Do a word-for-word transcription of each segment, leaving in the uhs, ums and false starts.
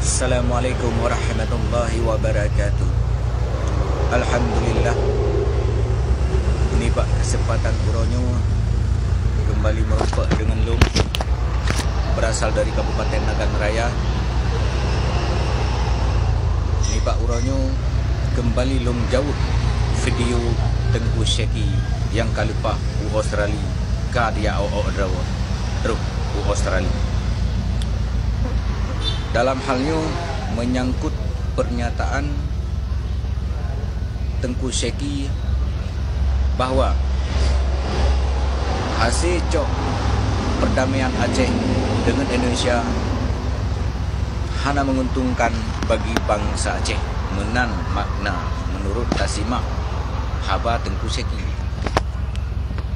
Assalamualaikum warahmatullahi wabarakatuh. Alhamdulillah, nibak keuseumpatan uroe nyoe keumbali meurumpok deungon lôn, beurasal dari Kabupaten Nagan Raya. Nibak uroe nyoe keumbali lôn jaweueb video Teungku Syeki nyang ka leupah u Australia, ka dijak ôk-ôk droe trok u Australia. Dalam hal nyoe, meunyangkot peurnyataan Teungku Syeki bahwa hase cok peurdamaian Aceh deungon Indonesia hana meunguntongkan bagi bansa Aceh, meunan makna meunurot tasimak haba Teungku Syeki.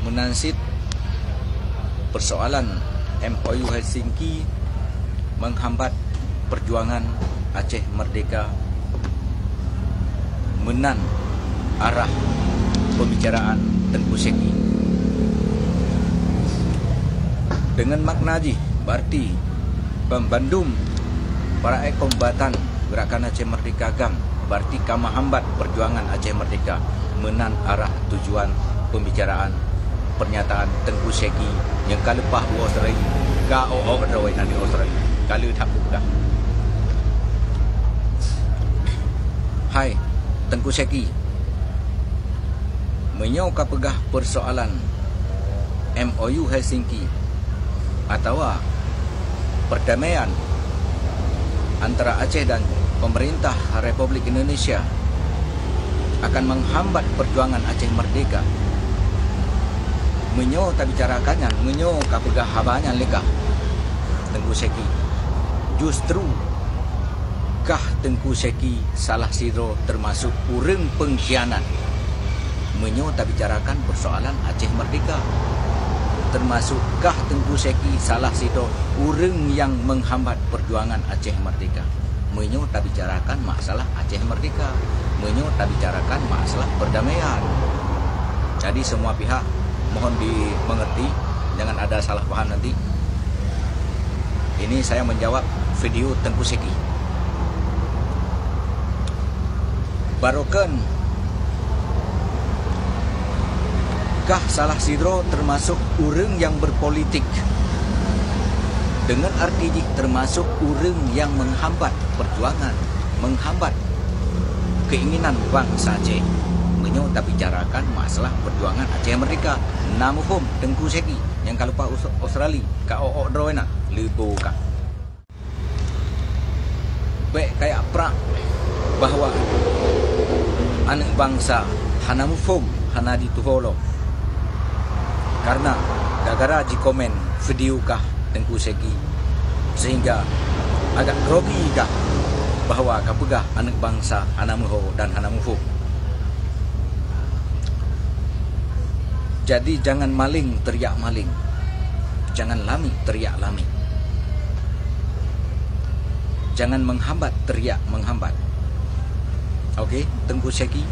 Meunan cit, peusoalan M O U Helsinki menghambat perjuangan Aceh Merdeka, meunan arah pembicaraan Teungku Syeki. Deungon makna jih, berarti banmandum para kombatan Gerakan Aceh Merdeka GAM, berarti ka menghambat perjuangan Aceh Merdeka, meunan arah tujuan pembicaraan pernyataan Teungku Syeki nyang ka leupah u Australia, ka ôk-ôk droe nan di Australia, ka lheueh that peugah. Hai, Teungku Syeki, meunyoe ka peugah persoalan M O U Helsinki atawa perdamaian antara Aceh dan pemerintah Republik Indonesia akan menghambat perjuangan Aceh Merdeka. Meunyoe tabicarakan nyan, meunyoe ka peugah haba nyan lé kah, Teungku Syeki, justru kah Teungku Syeki salah sidroe teumasok ureuëng peungkhianat. Meunyoe tabicarakan persoalan Aceh Merdeka, teumasok kah Teungku Syeki salah sidroe ureuëng nyang menghambat perjuangan Aceh Merdeka. Meunyoe tabicarakan masalah Aceh Merdeka, meunyoe tabicarakan masalah perdamaian. Jadi semua pihak mohon dimengerti, jangan ada salah paham nanti. Ini saya menjawab video Teungku Syeki. Barokon kah salah sidroe teumasok ureuëng nyang berpolitik. Deungon arti jih teumasok ureuëng nyang menghambat perjuangan, menghambat keinginan bansa Aceh. Meunyoe tabicarakan masalah perjuangan Aceh Merdeka, na muphom Teungku Syeki nyang ka leupah Aus-, Australia, ka ôk-ôk droe na, leubo ka. Bék kayak prak bahwa aneuëk bansa hana muphom, hana jituho lom. Karena gara-gara jikomen video kah Teungku Syeki, sehingga agak grogi kah bahwa ka peugah aneuëk bansa hana muphom dan hana muphom. Jadi jangan maling teriak maling. Jangan lami teriak lami. Jangan menghambat teriak menghambat. Oke, Teungku Syeki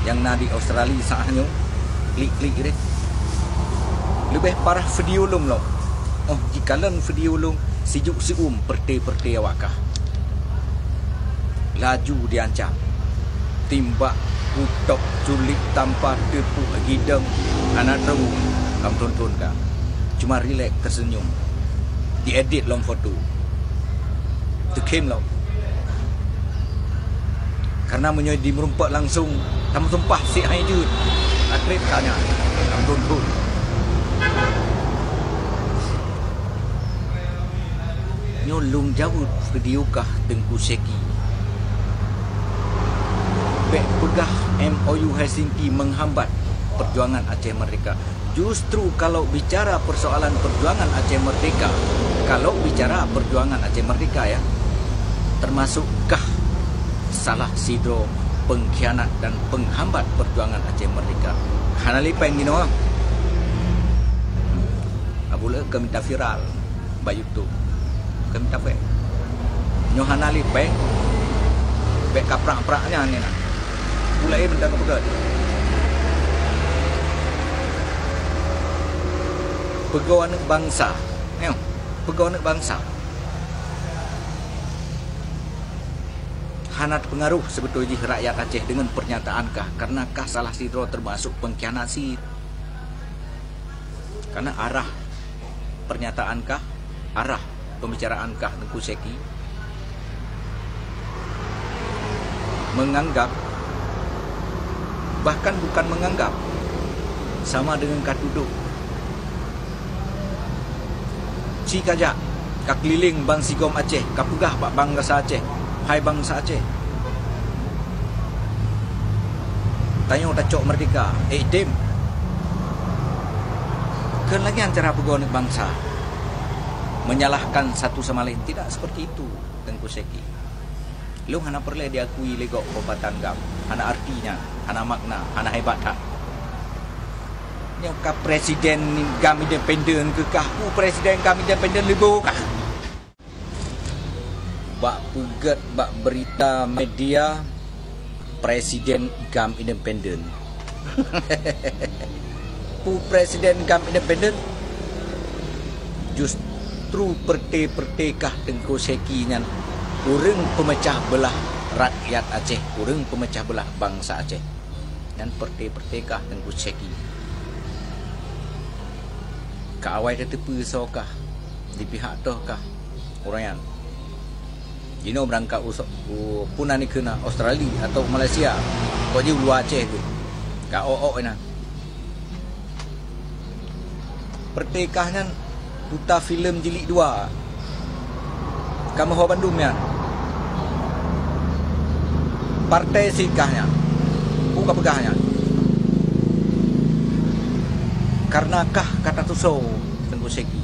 nyang na di Australia saat nyoe, klik-klik deh. Leubeh parah video lom lom. Oh, jikalon video lom sijuek siuem perte-perte awak kah. Laju diancam. Timbak, kutok, culik, tampa, teupuk, gidong, hana trok, kam thon-thon ka. Cuma rilek, teuseunyum. Diedit lom foto. Teukhém lom. Karena meunyoe dimeurumpok langsung, tameusumpah sik hai jeuet. Atrét ka nyan. Kam thon-thon. Nyoe lôn jaweueb video kah Teungku Syeki. Bék peugah M O U Helsinki menghambat perjuangan Aceh Merdeka. Justru kalau bicara persoalan perjuangan Aceh Merdeka, kalau bicara perjuangan Aceh Merdeka ya, termasuk kah salah sidroe pengkhianat dan penghambat perjuangan Aceh Merdeka. Hana lipeng ginoe. Abu le keu mita viral bak YouTube. Keu mita pek. Nyoe hana lipeng. Bék kaprak-prak nyan ni na. Ulai benda kepeugah. Peugoe aneuëk bansa. Nyoe, peugoe aneuëk bansa. Hana teupeungaruh seubeutôi jih rakyat Aceh deungon pernyataan kah, karena kah salah sidroe teumasok peungkhianat sit. Karena arah pernyataan kah, arah pembicaraan kah Teungku Syeki menganggap, bahkan bukan menganggap, sama dengan ka tudoh. Ci kajak, ka keuliléng bansigom Aceh, ka peugah bak bansa Aceh, "Hai bansa Aceh, tanyoe tacok meurdehka, eh, tem." Keu lagèe nyan cara peugoe aneuk bansa, menyalahkan satu sama lain. Tidak seperti itu, Teungku Syeki. Lôn hana peureulèe diakui lé gob kombatan GAM. Hana arti nyan, hana makna, hana hebat that. Nyoe ka presiden GAM independen keu kah? Peue presiden GAM independen, leubeh kah? Bak peugèt bak berita media, presiden GAM independen. Peue presiden GAM independen? Justru peureute-peureute kah Teungku Syeki nyan ureueng peumeucah beulah rakyat Aceh, ureueng peumeucah beulah bansa Aceh. Nyan peureute-peureute kah Teungku Syeki. Ka awai tateupeue soe kah, di pihak toh kah ureueng nyan. Jinoe beurangkat u, u, peue nan dikheun na, Australia atau Malaysia, kok jih u luwa Aceh keuh. Ka ôk-ôk inan. Peureute kah nyan puta filem jilid dua. Ka meuho bandum nyan. Partai sit kah nyan. Peue ka peugah nyan? Karena kah ka tatusoe, Teungku Syeki.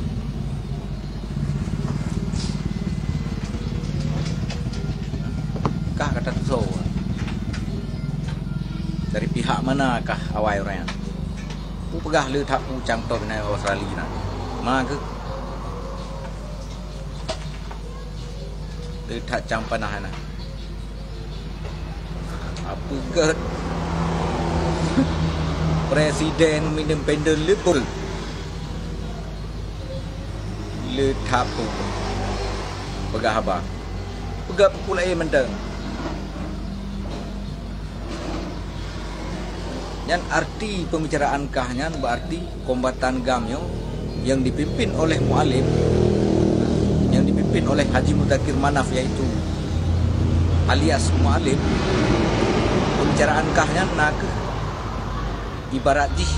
Kah ka tatusoe. Dari pihak mana kah awai ureueng nyan? Peue peugah le that peue cang toh inan Australia na? Ma keuh? Le that cang panah na. Apeugèt presiden independen leubeh le that peue peugah haba. Peugah peue laén mantong. Nyan arti pembicaraan kah nyan, berarti kombatan GAM nyoe yang dipimpin oleh Mualem, yang dipimpin oleh Haji Muzakir Manaf, yaitu alias Mualem, pembicaraan kah nyan na keuh ibarat jih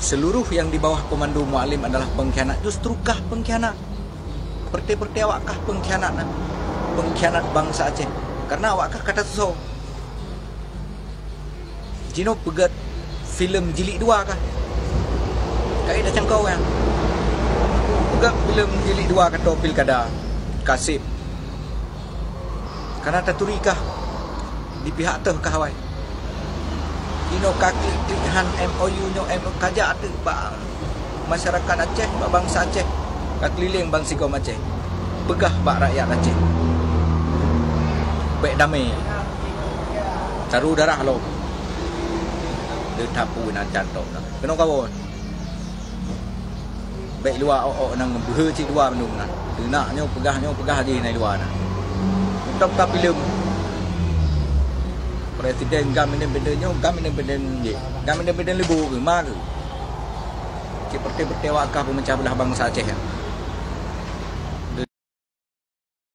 seluruh yang di bawah komando Mualem adalah pengkhianat, justru kah pengkhianat. Peureute-peureute awak kah pengkhianat na, pengkhianat bansa Aceh. Karena awak kah ka tatusoe. Jinoe peugèt filem jilid dua kah? Ka ék tacangkau nyan. Peugèt filem jilid dua ka toe pilkada, ka sép. Ka na taturi kah di pihak teuh kah awai? Jinoe ka klik-klik han M O U nyoe, M O U ka jak ateueh bak masyarakat Aceh, bak bansa Aceh, ka keuliléng bansigom Aceh. Peugah bak rakyat Aceh, bèk damé. Taru darah lom. Le that peue na cang toh na. Keunoe kawan. Bèk luwa ôk-ôk nyan beuhe cit dua bandum na. Teunak nyoe peugah, nyoe peugah jih na luwa na. Mantong ka filem. Presiden GAM independen nyoe, GAM independen jih. GAM independen leubeh keuh, ma keuh. Cit peureute-peureute awak kah peumeucah beulah bansa Aceh nyan.